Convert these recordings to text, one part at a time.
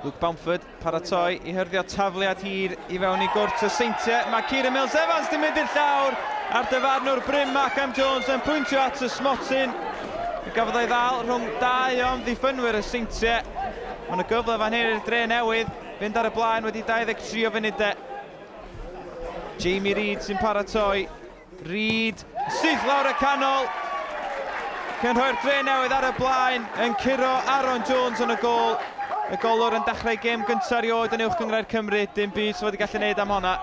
Luke Bamford paratoi i hyrddio tafliad hir i fewn i gwrt y Seintiau. Mae Kieran Mills Evans di mynd i'r llawr a'r dyfarnwr Bryn Markham Jones yn pwyntio at y smotyn. Fe gafodd ei ddal rhwng dau o amddiffynwyr y Seintiau. Mae yna gyfle fan hyn i'r dre newydd fynd ar y blaen wedi 23 o funudau. Jamie Reid sy'n paratoi. Reid, syth lawr y canol. Cyn rhoi'r dre newydd ar y blaen, yn curo Aaron Jones yn y gôl. Y golwr yn dechrau gêm gyntaf erioed yn Uwch Gynghrair Cymru. Dim byd sydd wedi gallu gwneud am honna.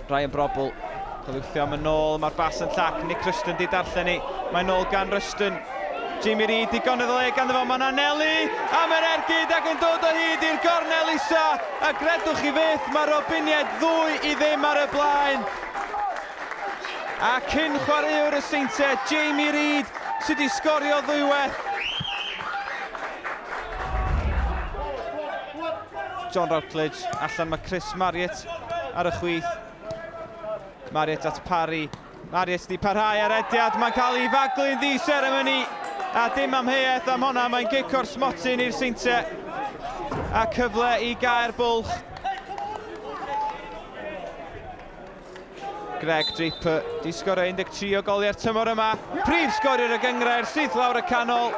Ryan Brobl, cyfeithio am yn ôl, mae'r bas yn llac, Nick Rushton di darllen i, mae'n ôl gan Rushton. Jamie Reid, digon iddo le ganddo fo, mae'n anelu am yr ergyd ac yn dod o hyd i'r gornel isa. A gredwch chi fyth, mae Robiniaid 2-0 ar y blaen. A cyn chwaraewr y Seintiau, Jamie Reid, sydd wedi sgorio ddwywaith. John Routledge, allan mae Chris Marriott ar y chwith. Marriott at Parry. Marriott di parhau ar ediad, mae'n cael ei faglu'n ddi-seremoni. A dim amheuaeth am honna, mae'n gic o'r smotyn i'r Seintiau. A cyfle i gael bwlch. Greg Draper di sgorio 13 o goliau'r tymor yma. Prif sgoriwr y gynghrair, syth lawr y canol.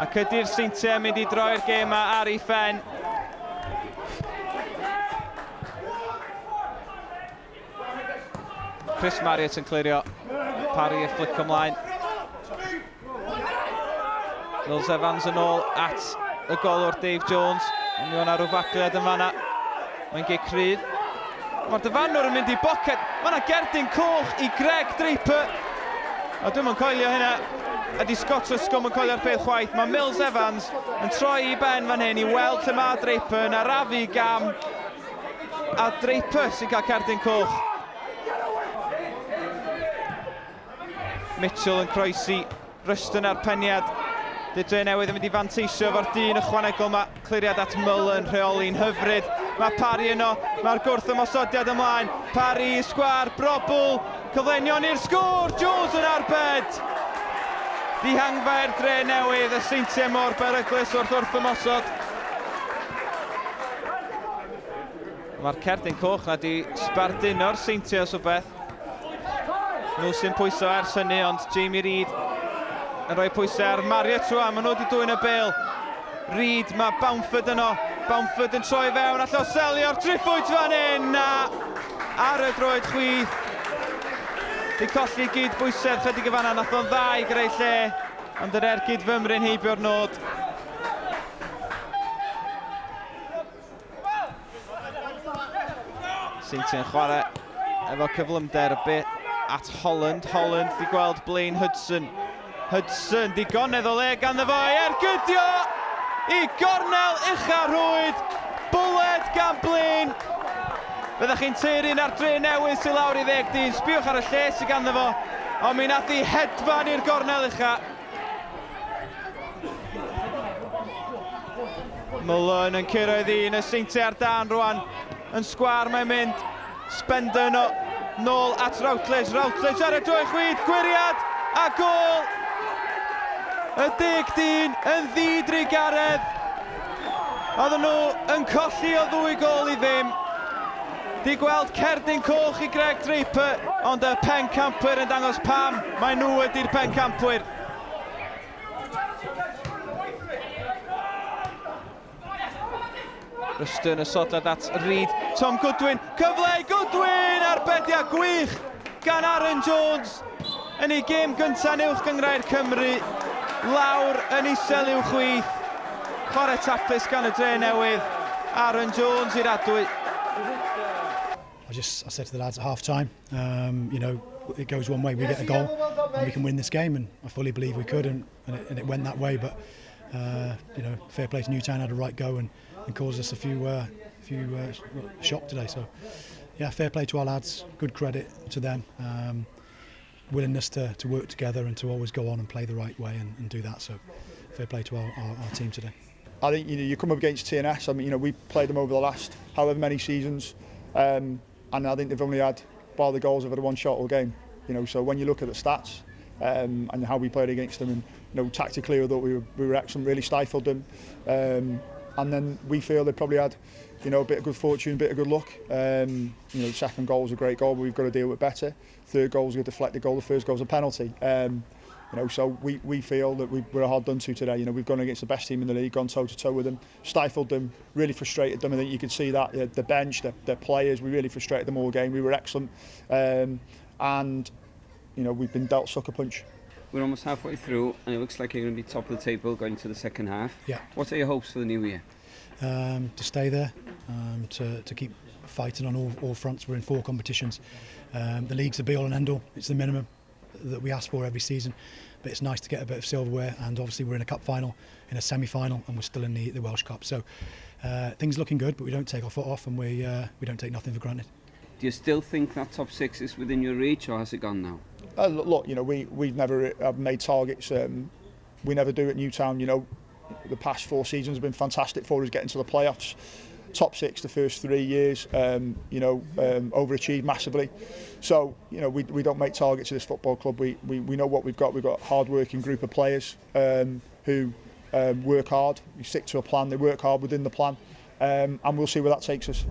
Ac ydy'r Seintiau yn mynd i droi'r gêm yma ar ei phen. Chris Marriott yn clirio. Parry y flick ymlaen. Mills Evans yn ôl at y golwr Dave Jones. Ond mi o'na rhyw fagliad yn fanna. Mae'n gic rhydd. Mae'r dyfarnwr yn mynd i boced. Mae yna gerdyn coch i Greg Draper. A dwi'm yn coelio hynna. A di Scott Ruscombe yn coelio'r peth chwaith. Mae Mills Evans yn troi i ben fan hyn i weld lle mae Draper yn arafu gam. A Draper sy'n cael cerdyn coch. Mitchell yn croesi. Ruston a'r peniad. Dy'r dre newydd yn mynd i fanteisio efo'r dyn ychwanegol yma. Cliriad at Mullen, rheoli'n hyfryd. Mae Parry yno, mae'r gwrth ymosodiad ymlaen. Parry i sgwar, Brobl, cyflenion i'r sgôr, Jones yn arbed! Dihangfa i'r dre newydd, y Seintiau mor beryglus wrth wrth ymosod. Mae'r cerdyn coch na di sbarduno'r Seintiau os beth. Nhw sy'n pwyso ers hynny, ond Jamie Reid yn rhoi pwysau ar Marriott rwan. Maen nhw wedi dwyn y bel. Reid, mae Bamford yno. Bamford yn troi fewn, all o selio'r driffwynt fan hyn. Na, ar y droed chwith. Di colli gyd bwysedd chydig y fanna, nath o'n dda i greu lle, ond yr ergyd fymryn heibio'r nod. Seintiau'n chwarae efo cyflymder y bit at Holland. Holland di gweld Blaine Hudson. Hudson digonedd o le ganddo fo i ergydio i gornel ucha rhwyd. Bwled gan Blaine. Byddech chi'n teyrun ar dre newydd sy'n lawr i ddeg dyn. Sbiwch ar y lle sydd ganddo fo. Ond mi nath i hedfan i'r gornel ucha. Malone yn cyrraedd un, y Seintiau ar dan rwan. Yn sgwar mae'n mynd. Spender yno, nôl at Routledge. Routledge ar y droi chwith, gwyriad a gôl! Y deg dyn yn ddidrugaredd. Oedden nhw yn colli o ddwy gôl i ddim. Di gweld cerdyn coch i Greg Draper, ond y pencampwyr yn dangos pam mae nhw ydy'r pencampwyr. Ruston y sodlad at Reid. Tom Goodwin, cyfle i Goodwin! Arbediad gwych gan Aaron Jones yn ei gêm gyntaf yn Uwch Gynghrair Cymru. Lawr yn isel i'w chwith. Chwarae taclus gan y dre newydd. Aaron Jones i'r adwy. I just I said to the lads at half time, um, you know, it goes one way, we get a goal and we can win this game, and I fully believe we could, and, and, it, and it went that way. But uh, you know, fair play to Newtown had a right go and, and caused us a few uh, few uh, shock today. So yeah, fair play to our lads, good credit to them. Um, willingness to, to work together and to always go on and play the right way and, and do that. So fair play to our, our, our team today. I think you know you come up against TNS. I mean, you know, we played them over the last however many seasons, um, and I think they've only had, bar the goals, they've had one shot all game. You know, so when you look at the stats, And how we played against them, and you know, tactically, I thought we were excellent, really stifled them. And then we feel they probably had, you know, a bit of good fortune, a bit of good luck. You know, the second goal was a great goal, but we've got to deal with it better. Third goal was a deflected goal. The first goal was a penalty. You know, so we feel that we're hard done to today. You know, we've gone against the best team in the league, gone toe to toe with them, stifled them, really frustrated them. I think you could see that the bench, the players, we really frustrated them all game. We were excellent, and you know, we've been dealt sucker punch. We're almost halfway through, and it looks like you're going to be top of the table going into the second half. Yeah. What are your hopes for the new year? To stay there, to keep fighting on all fronts. We're in four competitions. The league's the be all and end all. It's the minimum that we ask for every season. But it's nice to get a bit of silverware, and obviously we're in a cup final, in a semi-final, and we're still in the Welsh Cup. So things looking good, but we don't take our foot off, and we don't take nothing for granted. Do you still think that top six is within your reach, or has it gone now? Look, you know, we've never made targets. We never do at Newtown. You know, the past four seasons have been fantastic for us getting to the playoffs. Top six the first 3 years, overachieved massively. So, you know, we don't make targets at this football club. We know what we've got. We've got a hard-working group of players who work hard. We stick to a plan. They work hard within the plan. And we'll see where that takes us.